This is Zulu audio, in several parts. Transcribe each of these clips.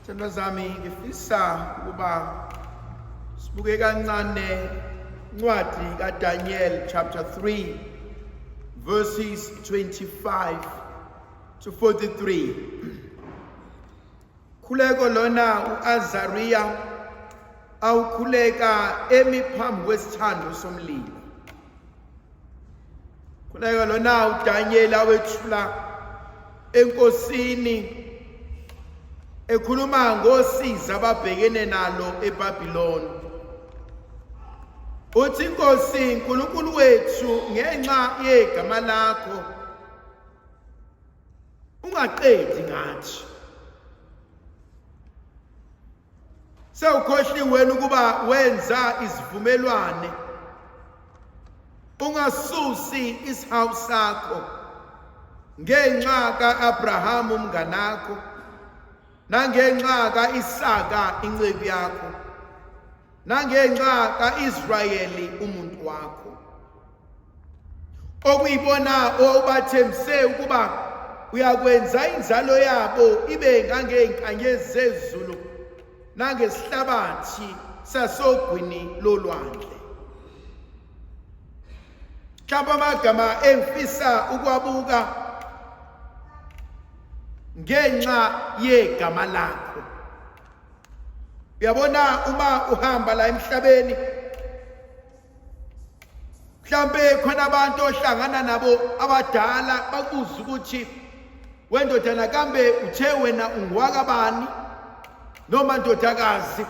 Thandwa zami, ngifisa ukuba sibuke kancane incwadi kaDaniel chapter 3 verses 25 to 43. Khuleko lona uAzaria awukhuleka emi phambi kwesithando somlilo. Khuleka lona uDaniel awethula enkosini ekhuluma ngosizi ababhekene nalo eBabiloni. Uthi inkosi uNkulunkulu wethu ngenxa yegama lakho ungaqedi ngathi. Sewukhohliwe wena ukuba wenza isivumelwane ungasusi isihawu sakho ngenxa ka-Abrahamu umnganakho nangenxa ka-Isaka inceku yakho nangenxa ka-Israyeli umuntu wakho okuyibona owawubathembise ukuba uyakwenza inzalo yabo ibe ngangey'nkanyezi zezulu nangesihlabathi sasogwini lolwandle. Mhlawumbe amagama engifisa ukuwabuka ngenxa yegama lakho. Uyabona uma uhamba la emhlabeni mhlampe khona abantu ohlangana nabo abadala bakubuza ukuthi wendodana kambe uthe wena ungwakabani noma ndodakazi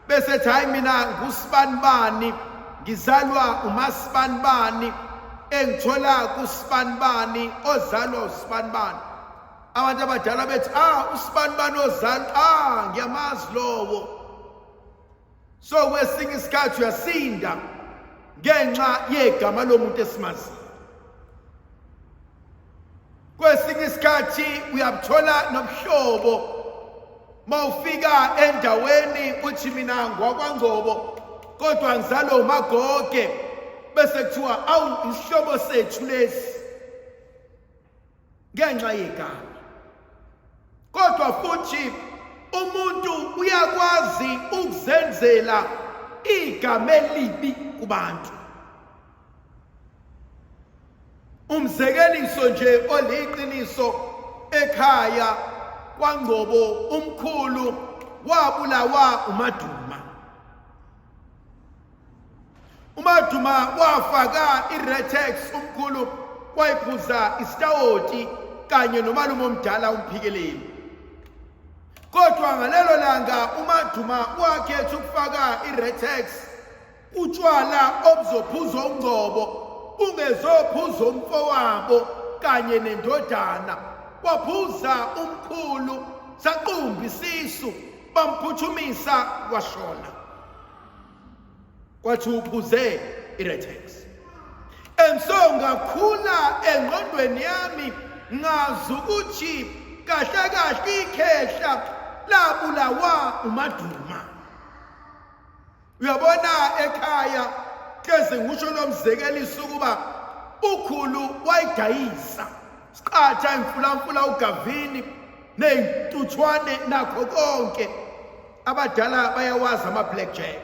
bese ethi hayi mina ngusibanibani ngizalwa umasibanibani engithola kusibanibani ozalwa usibanibani. Abantu abadala bethi ah usibanibani ozalwa, ah ngiyamazi lowo. So kwesinye isikhathi uyasinda ngenxa yegama lomuntu esimaziyo. Kwesinye isikhathi uyabuthola nobuhlobo mawufika endaweni uthi mina ngwakwaNgcobo kodwa ngizalwa uMagoge bese kuthiwa awu isihlobo sethu lesi ngenxa yegama. Kodwa futhi umuntu uyakwazi ukuzenzela igama elibi kubantu. Umzekeliso nje oliqiniso ekhaya kwaNgcobo umkhulu wabulawa uMaduma. UMaduma wafaka iRetex umkhulu wayiphuza isitawoti kanye nomalume omdala uMphikeleli. Kodwa ngalelo langa uMaduma wakhetha ukufaka iRetex utshwala obuzophuzwa uNgcobo ungezophuzwa umfowabo kanye nendodana. Waphuza umkhulu saqumba isisu bamphuthumisa washona. Kwathi uphuze iRetex. And so ngakhula engqondweni yami ngazi ukuthi kahle kahle ikhehla labulawa uMaduma. Uyabona ekhaya hlezi ngisho lo mzekeliso ukuba ukhulu wayidayisa siqatha imfulamfula ugavini ney'ntuthwane nakho konke. Abadala bayawazi ama-black jack.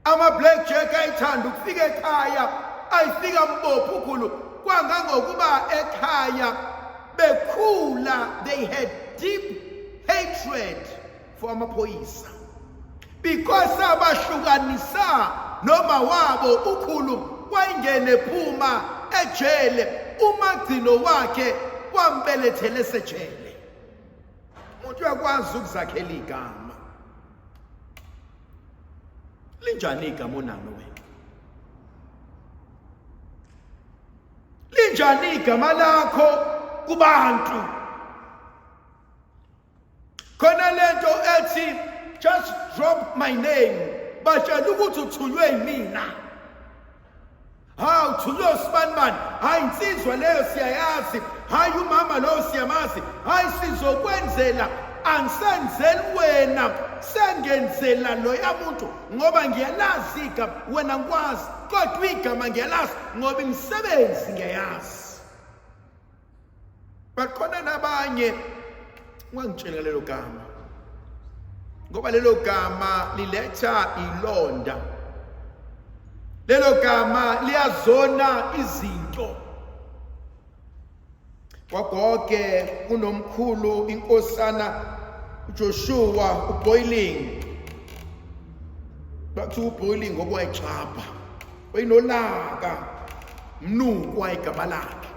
Ama-black jack ayithanda ukufika ekhaya ayifika mbopha ukhulu kwangangokuba ekhaya bekhula they had deep hatred for amaphoyisa because abahlukanisa noma wabo ukhulu wayengene phuma ejele umagcino wakhe wambelethele esejele. Umuntu uyakwazi ukuzakhela igama. Linjani igama onalo wena? Linjani igama lakho kubantu? Khona lento ethi just drop my name batshela ukuthi uthunywe yimina. Hawu uthunywe usibanibani, hayi insizwa leyo siyayazi, hayi umama loyo siyamazi, hayi sizokwenzela, angisenzeli wena sengenzela loya muntu ngoba ngiyalazi igama, wena ngikwazi kodwa igama ngiyalazi ngoba imisebenzi ngiyayazi. But khona nabanye ungangitshela lelo gama. Ngoba lelo gama liletha ilonda. Lelo gama liyazona izinto. Kwagoge kunomkhulu inkosana uJoshua uBoiling. Bathi uBoiling ngoba wayixhapha. Wayinolaka. Mnukwa igama lakhe.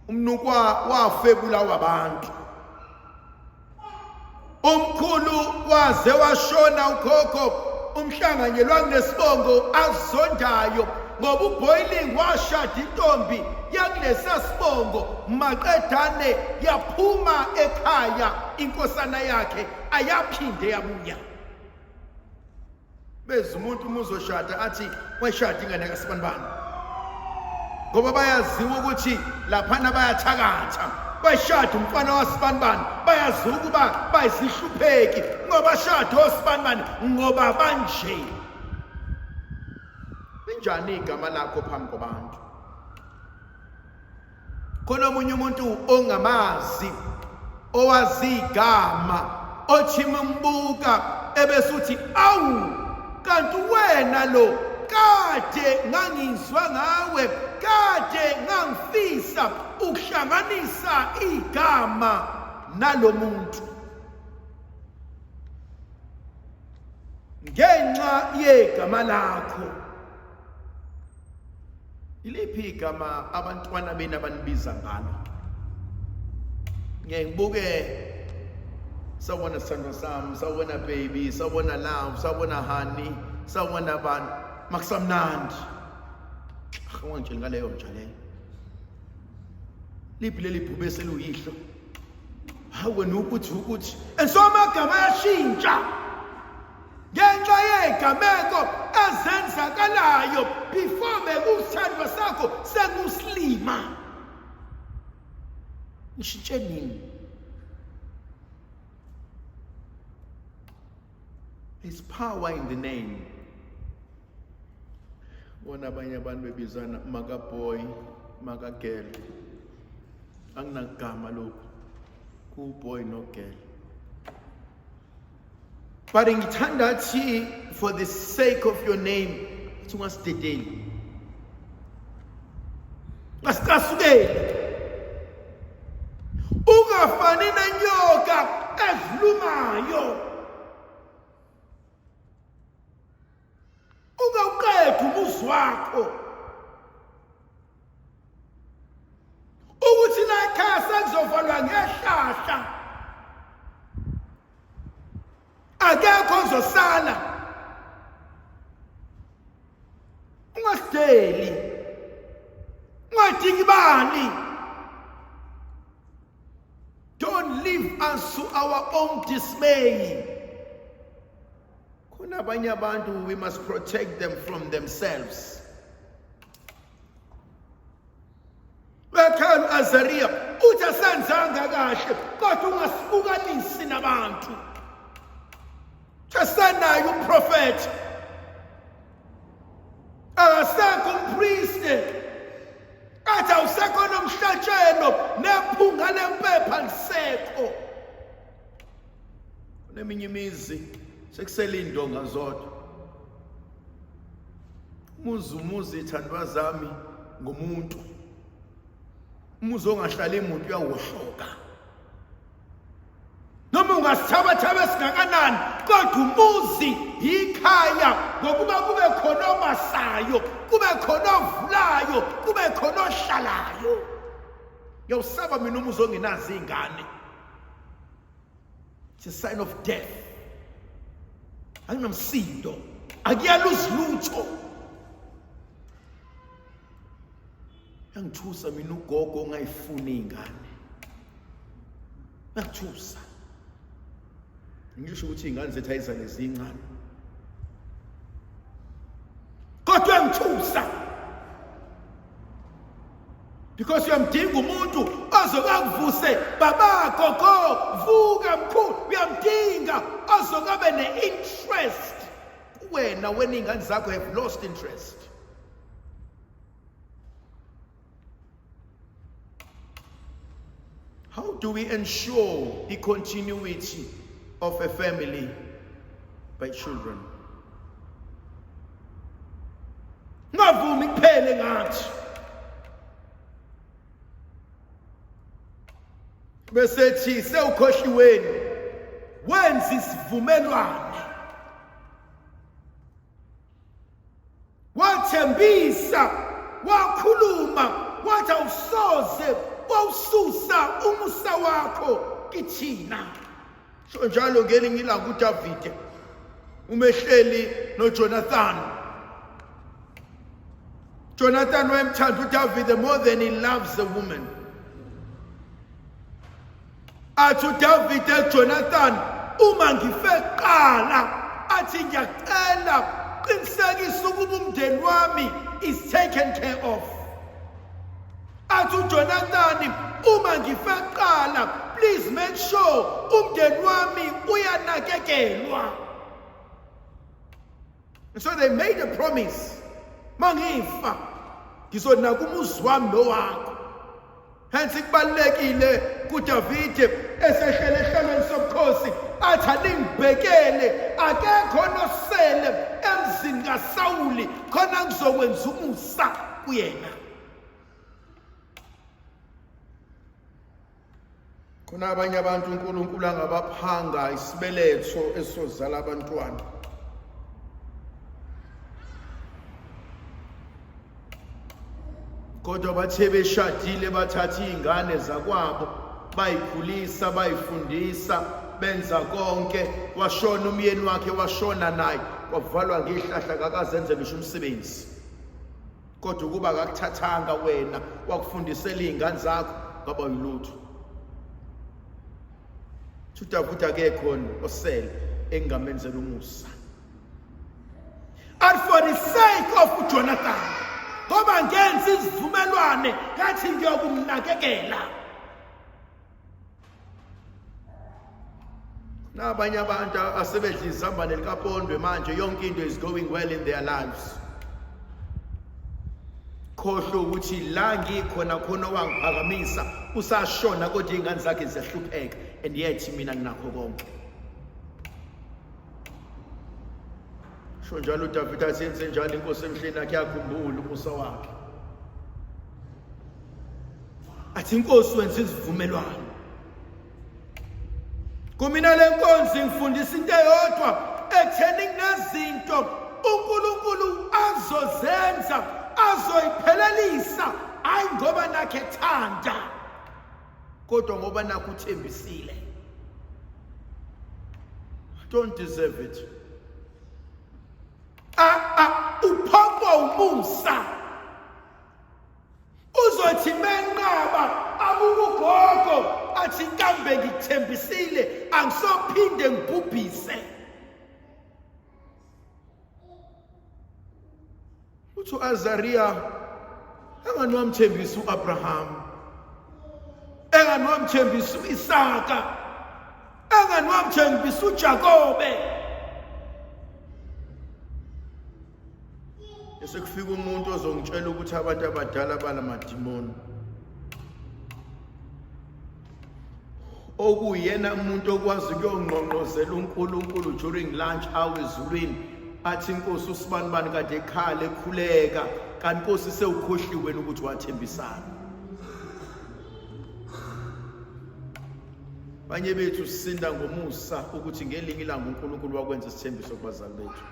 Umnukwa wafebula wabantu. Umkhulu waze washona ukhokho umhlanganyelwa kunesibongo azondayo ngoba uBoiling washada intombi yakulesa sibongo maqedane yaphuma ekhaya inkosana yakhe ayaphinde yabuya. Beza umuntu uma uzoshada athi wayishada ingane kaSibanibani, ngoba bayaziwa ukuthi laphana bayathakatha. Bayishada umfana waSibanibani, bayaziwa ukuba bayizihlupheki ngoba shada oSibanibani ngoba banje. Linjani igama lakho phambi kwabantu? Khona omunye umuntu ongamazi owazi igama othi mumbuka ebese uthi awu kanti wena lo kade ngangizwa ngawe, kade ngangifisa ukuhlanganisa igama nalomuntu ngenxa yegama lakho. Iliphi igama abantwana benu abanibiza ngalo? Ngeke ngibuke sawubona sithandwa sami, sawubona baby, sawubona love, sawubona honey, sawubona bantu, makusamnandi. Ungangitsheli ngaleyo nja leyo. Liphi leli bhubesi eluyihlo? Hawu wena ukuthi ukuthi. And so amagama ayashintsha. Ngenxa yegameko ezenzakalayo before bekusithandwa sakho sengusilima. Nishintshe nini? There's power in the name. Bona abanye abantu bebizana maka boy, maka girl. Anginagama lokhu. Ku boy no girl. But ngithanda thi for the sake of your name uthi ungasidedeli. Ungasicasukeli. Ungafani nenyoka edlumayo. Ungawuqedi umuzi wakho. Ukuthi la ekhaya sekuzovalwa ngehlahla. Akekho ozosala. Ungasideli. Ungadikibali. Don't leave us to our own dismay. Khona abanye abantu we must protect them from themselves. Uyakhala uAzaria uthi asenzanga kahle kodwa ungasibukanisi nabantu. Asenayo umprofethi. Akasekho umprieste. Athi awusekho nomhlatshelo nephunga lempepha lisekho. Kuneminye imizi sekusele indonga zodwa. Umuzi umuzi ithandwa zami ngumuntu. Umuzi ongahlali umuntu uyawohloka. Noma ungasithabathaba esingakanani kodwa umuzi yikhaya ngokuba kube khona omasayo, kube khona ovulayo, kube khona ohlalayo. Ngiyawusaba mina umuzi ongenazo izingane. It's a sign of death. Anginamsindo. Akuyaluzi lutho. Yangithusa mina ugogo ongayifuni ingane. Yangithusa. Ngisho ukuthi ingane zethu ayizale zincane. Kodwa yangithusa. Because uyamdinga umuntu ozokakuvuse baba gogo vuka mkhulu, uyamdinga ozokabe ne-interest kuwena when iy'ngane zakho have lost interest. How do we ensure the continuity of a family by children. Ngavumi kuphele ngathi. Besethi sewukhohliweni wenza isivumelwano. Wathembisa, wakhuluma, wathi awusoze wawususa umusa wakho kithina. Sho njalo ngelinye ilanga uDavide umehleli noJonathan. Jonathan wayemthanda uDavide more than he loves a woman. Athi uDavide kuJonathan, uma ngife kuqala, athi ngiyacela qinisekisa ukuba umndeni wami is taken care of. Athi uJonathan, uma ngife kuqala, please make sure umndeni wami uyanakekelwa. And so they made a promise. Mangifa ngizonaka umuzi wami nowakho. Hence kubalulekile kuDavide esehlele ehlalweni sobukhosi athi alingibhekele akekho nosele emzini kaSawuli khona ngizokwenza umusa kuyena. Khona abanye abantu uNkulunkulu angabaphanga isibeletho esozala abantwana. Kodwa bathe beshadile bathatha izingane zakwabo bayikhulisa bayifundisa benza konke washona umyeni wakhe washona naye kwavalwa ngehlahla kakazenze ngisho umsebenzi. Kodwa ukuba akakuthathanga wena wakufundisela iy'ngane zakho ngaba yilutho. UDavide akekho osele engingamenzela umusa. And for the sake of uJonathan, ngoba ngenza isivumelwane ngathi ngiyokumnakekela. Nabanye abantu asebedla izambane likapondwe manje yonke into is going well in their lives. Khohlwa ukuthi la ngikhona khona owangiphakamisa usashona kodwa iy'ngane zakhe ziyahlupheka and yet mina nginakho konke. Sho njalo uDavide athi yenze njalo inkosi emhleni akhe yakhumbula umusa wakhe. Athi inkosi wenza izivumelwano. Kumina le nkonzo ngifundisa into eyodwa ekutheni kunezinto uNkulunkulu azozenza azoyiphelelisa hayi ngoba nakhe ethanda kodwa ngoba nakho uthembisile. I don't deserve it. Ah ah uphoqwa umusa. Uzothi menqaba abukugogo athi kambe ngikuthembisile angisophinde ngibhubhise. Uthi uAzaria engani wamthembisa uAbraham, engani wamthembisa uIsaka, engani wamthembisa uJakobe. Bese kufika umuntu ozongitshela ukuthi abantu abadala banamadimoni. Okuyena umuntu okwazi ukuyongqongqozela uNkulunkulu during lunch hour ezulwini athi inkosi usibanibani kade ekhala ekhuleka kanti inkosi sewukhohliwe wena ukuthi wathembisana. Banye bethu sisinda ngomusa ukuthi ngelinye ilanga uNkulunkulu wakwenza isithembiso kubazali bethu.